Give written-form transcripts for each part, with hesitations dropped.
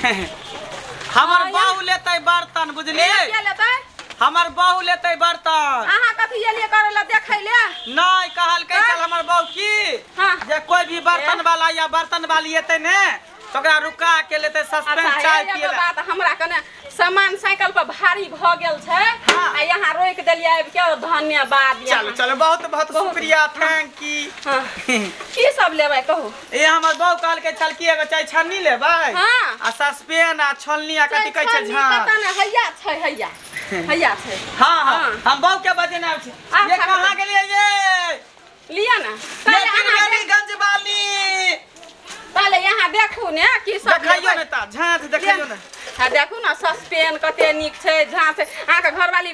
हमर बहू लेतै बर्तन बुझलियै के लेतै हमर बहू लेतै बर्तन अहाँ कथी एलियै करै लए देखै लए नहि कहलकै चल हमर बहू की हाँ। जे कोई भी बर्तन वाला या बर्तन वाली एतै ने तऽ ओकरा रुका के लेतै सस्पेंस अच्छा चाय एगो पिए ला बात हमरा कने सामान साइकिल पर भारी भऽ गेल छै हाँ। आ यहाँ रोकि देलियै आबि के धन्यवाद चलो यहाँ। चलो बहुत बहुत शुक्रिया thank you हाँ। की सब लेबै कहू ए हमर बहू कहलकै छल की एगो चाय छन्नी लेबै हाँ। आ सस्पेन आ छोलनी आ कथी कहै छै छन्नी झाँझ पता नहि हैया छै हैया हैया छै हाँ हाँ हाँ। हम बहू के बजेने आबै छी अच्छा, ये कहाँ गेलियै ये लिअ ने ये पहिले अहाँ त्रिवेणीगंज वाली पहिले यहाँ देखू ने की सब देखैयो लेबै। ने ता झाँझ देखैयो ने हाँ देखू ने सस्पेन कते नीक छै झाँस अहाँके घरवाली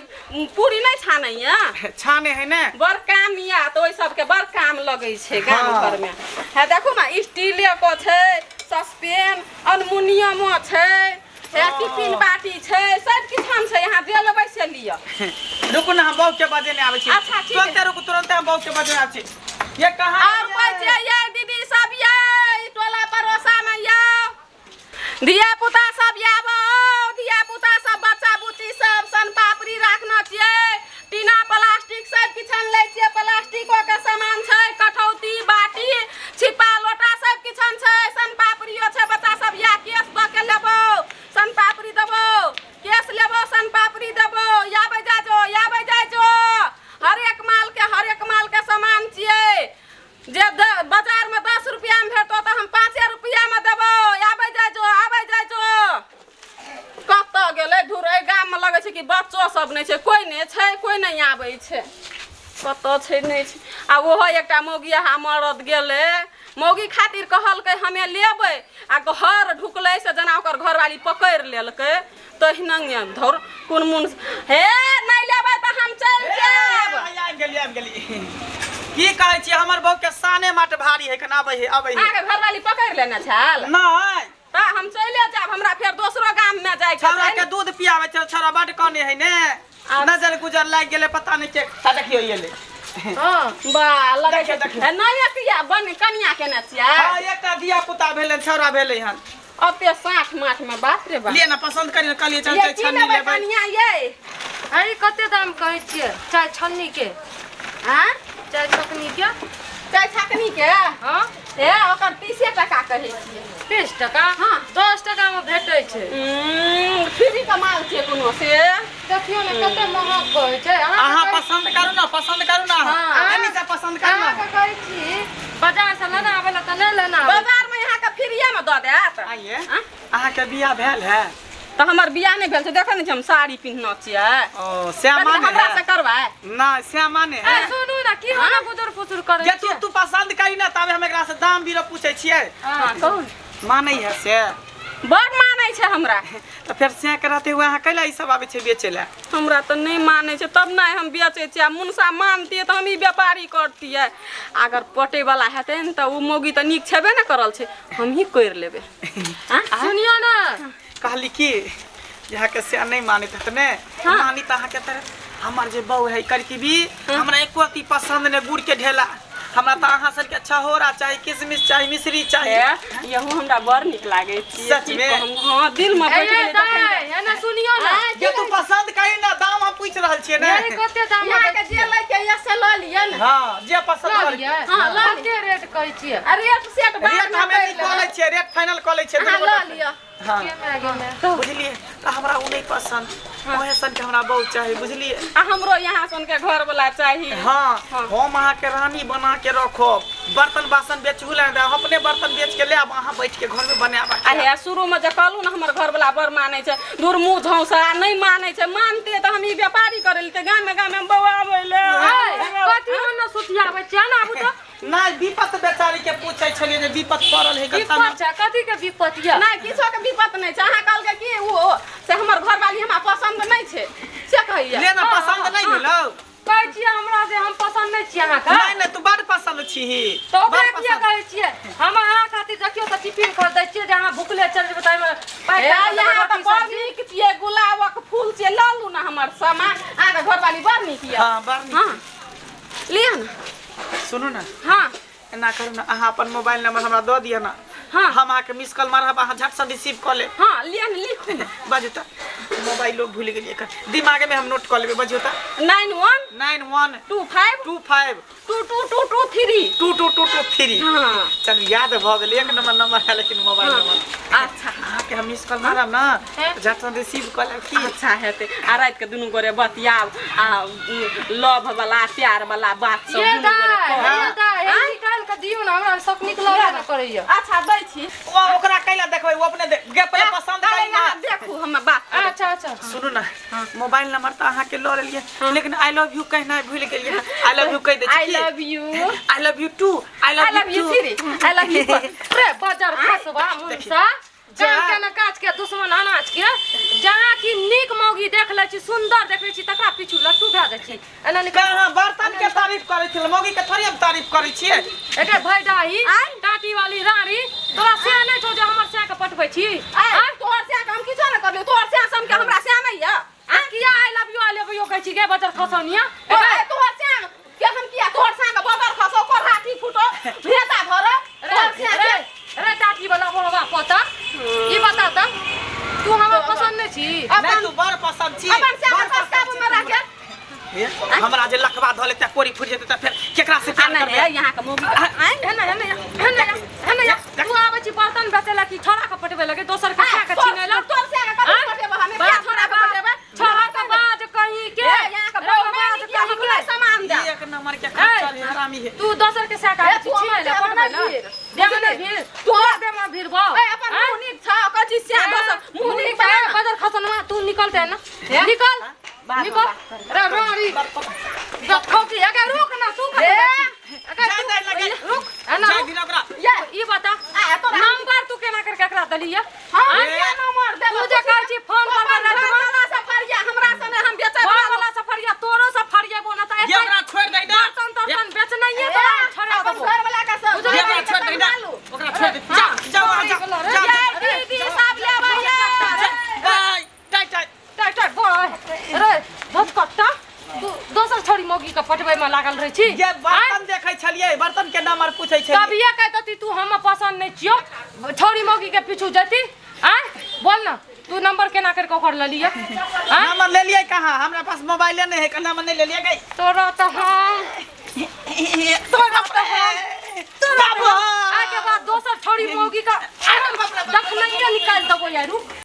पूरी नहि छानैया छाने है ने बड़ काम यऽ तऽ ओहि सबके बड़ काम लगै छै गाम हाँ। घरमे हाँ देखू ने स्टीले के छै सस्पेन अलमुनियमो छै हे टिफिन बाटी छै सब किछु हम छै यहाँ जे लेबै से लिअ रुकू ने हम बहू के बजेने आबै छी अच्छा, ठीक है। तुरंते रुकू तुरंते हम बहू के बजेने आबै छी ये कहाँ और कोइ छै ये दीदी सब ये टोला पड़ोसा में ये धिया पुता सब आबो धिया पुता सब बच्चा बुच्ची सब सन पापड़ी राखने छियै टीना प्लास्टिक सब किछु लै छियै प्लास्टिको के सामान छै कठौती बाटी छिपा लोटा सब किछु छै सन पापड़ियो छै बच्चा सब या केस दऽ के लेबो सन पापड़ी देबो केस लेबो सन पापड़ी देबो आबै जा जो आबै जा जो हरेक माल के हरेक माल के सामान छियै जे बाजारमे 10 रुपैआमे भेटतो तऽ हम 5 रुपैआमे देबो आबै जाइ जो आबै जाइ जो कतऽ गेलै धुर एहि गाममे लगै छै कि बच्चो सब नहि छै कोइ नहि छै कोइ नहि आबै छै कतऽ छै नहि छै आ ओहो एकटा मौगियाहा मरद गेलै मौगी खातिर कहलकै हमे लेबै आ घर ढुकलै से जेना ओकर घरवाली पकड़ि लेलकै तहिनंगे धौर कोन मुन हे नहि लेबै तऽ हम चलि जायब आबि गेली आबि गेली की कहै छी हमर बहू के साने माट भारी है कना आबै है आबै है अहाँके घरवाली पकड़ि लेने छल नहि तऽ हम चलि जायब हमरा फेर दोसरो गाममे जाइके छौड़ा छै के दूध पियाबै छै छौड़ा बड कने है ने नजर गुजर लागि गेलै पता नहि के आ देखियौ ये ले हँ बा लगै देखियौ, छै देखियौ। हे, नहि किया बन कनिया केने छियै हँ एकटा धिया पुता भेलै छौड़ा भेलै हन अते साठ माठ में बाप रे बाप लिए ना पसंद करी कहलिए चल ये चल की छन्नी लेबै लेबै कनिया ये अरे कते दाम कहै छियै चाय छन्नी के आँ चाय छकनी के चाय छकनी के हँ हे ओकर 30 टका कहै छियै 20 टका हँ। 10 टका मे भेटै छै फ्री के माल छै कोनो से देखियौ ने कते महग कहै छै अहाँ पसंद करू ना पसंद करू ना हाँ। एनी से पसंद करू ना अहाँके कहै छी बाजार से लेना आबै लए तऽ नहि लेना आबै बाजार में यहाँ के फ्रीए में दऽ देत आइए आँ? अहाँ के बियाह भेल है तऽ हमर बियाह नहि भेल छै देखै नहि छियै हम साड़ी पिन्हने छियै ओ श्यामा कथी ने हमरा है से करबै ना श्यामा ने है ए, सुनू ने की होना गुदुर फुसुर करै जे तू छियै तू पसंद करी ना तबे हम एकरा से दाम बीरो पूछै छियै हँ कहू ने। मानै है से बड़ मानै छै हमरा तऽ फेर से के रहते हुए अहाँ कैला ई सब आबै छै बेचै लए हमरा तऽ नहि मानै छै तब ने हम बेचै छियै आ मुनसा मानतियै तऽ हम ई व्यापारी करतियै अगर पटैवला हेतै ने तऽ ओ मौगी तऽ नीक छेबे ने करल छै हमही करि लेबै आँ? सुनियो ने कहली की जे अहाँके से नहि मानैत हेत ने हाँ। मानी तऽ अहाँके तऽ हमर जे बहू है करकीबी हमरा एको अथी पसंद नहि गुड़ के ढेला हमरा तऽ अहाँ सबके छहोरा चाही किशमिश चाही मिश्री चाही हे, यहू हमरा बड़ नीक लागै छै सच की में? कहम, हँ दिल में ए बैठ गेलै दाइ एने सुनियो ने जे तू पसंद करी ना दाम हम पूछि रहल छियै ने ये कते दाम यहाँ के जे लै के ये से लऽ लिअ ने हँ जे पसंद लऽ करी लिअ हाँ, लऽ लिअ। कते रेट कहै छियै आ रेट सेट बाद रेट में हमे करि नहि कऽ लेबै। लै छियै रेट फाइनल कऽ लै छियै अहाँ दुनू लऽ गोटा। लिअ हँ के माय गे माय। बुझलियै तऽ हमरा ओ नहि पसंद ओहे सन के हमरा बहुत चाही बुझलियै आ हमरो यहाँ सन के घर वाला चाही हाँ हाँ। हम अहाँके रानी बना के रखब बर्तन बासन बेचहु लए नहि अपने बर्तन बेच के लायब अहाँ बैठ के घर में बनायब आ आ हे शुरू में जे कहलहुँ ने हमर घर वाला बड़ मानै छै दूर मुँह झौसा नहि मानै छै मानते तऽ हम ई व्यापारी करै लए गामे गामे बौआबै ले ए, कथी मन सुतियाबै छियै ने आबू तऽ नहि विपत बेचारी के पूछै छलियै जे विपत पड़ल है गत्ता विपत छै कथी के विपत यऽ नहि किछो के विपत नहि छै अहाँ कहलकै कि ओ से हमर घरवाली हमरा पसन्द नहि छै से कहैया ले ना पसंद नहि भेलौ कहै छियै हमरा जे हम पसन्द नहि छियै अहाँके नहि नहि तू बड़ पसंद छिही तऽ ओकरा बड़ किया पसंद कहै छियै हम अहाँ खातिर देखियौ तऽ टिफिन खरीदै छियै जे अहाँ भुखले चलि जेबै ताहिमे पाइ हे, काटि देबै यहाँ तऽ रोटी बड़ सब्जी। नीक छियै गुलाबक फूल छियै लऽ लू ने हमर सामान अहाँके घरवाली बड़ नीक यऽ हाँ बड़ नीक हँ लिअ ने सुनू ने हाँ एना करू ने अहाँ अपन मोबाइल नंबर हमरा दऽ दिअ ने हाँ। हम अहाँके मिस कॉल मारब, अहाँ झट से रिसीव कऽ लेब। हाँ, लिअ ने, लिखू ने। बाजू तऽ, मोबाइलो भूलि गेलियै, एकर दिमागमे हम नोट कऽ लेबै। बाजू तऽ। 91 91 25 25 22223। 22223। हाँ। चल, याद भऽ गेल। एक नंबर नंबर है, लेकिन मोबाइल नंबर। अच्छा। अहाँके हम मिस कॉल मारब ने, हैं? झट से रिसीव कऽ लेब की? अच्छा हेतै। आ राति के दुनू गोरे बतियाब आ लव वाला, प्यार वाला बात सब ये दुनू गोरे दाइ, करब। ये दाइ, हे निकालि कऽ दियौ ने, हमरा सब नीक लगबे ने करैया। अच्छा, दै छी। ओ ओकरा कैला देखबै? ओ अपने गे पहिले पसंद अरे करी ना। यहाँ देखू, हम बात करब। अच्छा अच्छा। सुनू ना, मोबाइल नंबर तऽ अहाँके लऽ लेलियै, लेकिन I love you कहनाइ भूलि गेलियै। I love you कहि दै आई छी। Love you. I love you too. I I love love you you too. 3, I love you 4। रे बजर खसबा मुनसा, जा। काम के न काज के, दुश्मन अनाज के। जहाँ की नीक मौगी देख लै छी, सुंदर देख लै छी, तकरा पीछू लट्टू भए जाइ छी। एना निकल। कहाँ बर्तन के तारीफ करै छियै, मौगी के थोड़ी हम तारीफ करै छियै। एके भैडाही टाटी वाली रानी, तोरा से नहि छौ जे हमर सै के पटबै छी? आय, तोहर से हम किछो ने करलियौ। तोहर से हम के हमरा से नहि या। आ किया I love you, I love you कहै छी गे बजर खसौनिया? ओए, तोहर से के हम किया? तोहर से के बदर खसो, कोढ़ाठी फूटो, भेता भरो तोहर से। रे रे टाटी वाला बोलबा पोता, ई बता त, तू हमरा पसंद नहि छी? नहि, तू बड़ पसंद छी। अपन से बड़ के पसंद में रह के छी। हमरा जे लखवा धऽ लेतै, कोरी फुटि जेतै, तऽ फेर केकरा से आ प्यार नहि करबै? यहाँ के मौगी आय। हेने हेने हेने हेने, तू आबै छी बर्तन बेचै ला कि छोड़ा के पटबै लगे, दोसर के खा के छीनै ला? तोहर से के कथी पटेबै हमे? क्या छोड़ा के पटेबै? छोड़ा के बाज कहीं के, ए, यहाँ के रे बहू बाज नहीं किया, कहीं हमरे के। सामान दे। ई एक नंबर के खच्चर है, हरामी है। तू दोसर के साका ए, तू छीनै ला, हमर पटबै ला? देह में देह में भीड़, तोरा देह में भीड़ भौ। ए, अपन मुँह नीक छ, ओकर चीज से दोसर मुँह नीक बना ना। बजर खसनवा, तू निकलते ना, निकल बाद में निकल। बात करब। रे रोड़ी देखो कि अगे रुक ना, तू कतऽ ए, जाइ छी? अगे जाय तू दे लगे। रुक एना जाय रुक। दिना ओकरा। ये ई बता, आ तोरा नंबर तू केना करके एकरा देलियै? हाँ, आँय? क्या नंबर देबो? तू जे कहै छी फोन अपन पर घर वाला से फरिया, हमरा से नहि, हम बेचै घर वाला वाला से फरिया, तोरो से फरियेबो ना तऽ ये ओकरा छोड़ि दे ना। बर्तन तर्तन बेचनाइए तोरा हम छोड़ा अपन देबो। घर वाला के सब ये ओकरा छोड़ि दे ना। ओकरा छोड़ि दे। जा जा वहाँ जा। जा। ये दीदी सब लेबै ये। बाय। टाइ टाइ। टाइ टाइ बोय। रे धसकट्टा, तू दोसर छोड़ी मौगी के पटबै में लागल रहै छी? ये बर्तन देखै छलियै, बर्तन के नंबर पूछै छलियै। तभिए कहि देती तू हम पसंद नहीं छियो, छोड़ी मौगी के पीछू जैती। आँय, बोल ना, तू नंबर केना करके ओकर लेलियै? आँय? नंबर लेलियै कहाँ? हमरा पास मोबाइले नहि है, नंबर नहि लेलियै गई। तोरा तऽ हम तोरा तऽ तोरा आके बाद दोसर छोड़ी मौगी का अरे बाप रे बाप। दखनैये निकालि देबो यार, रुक।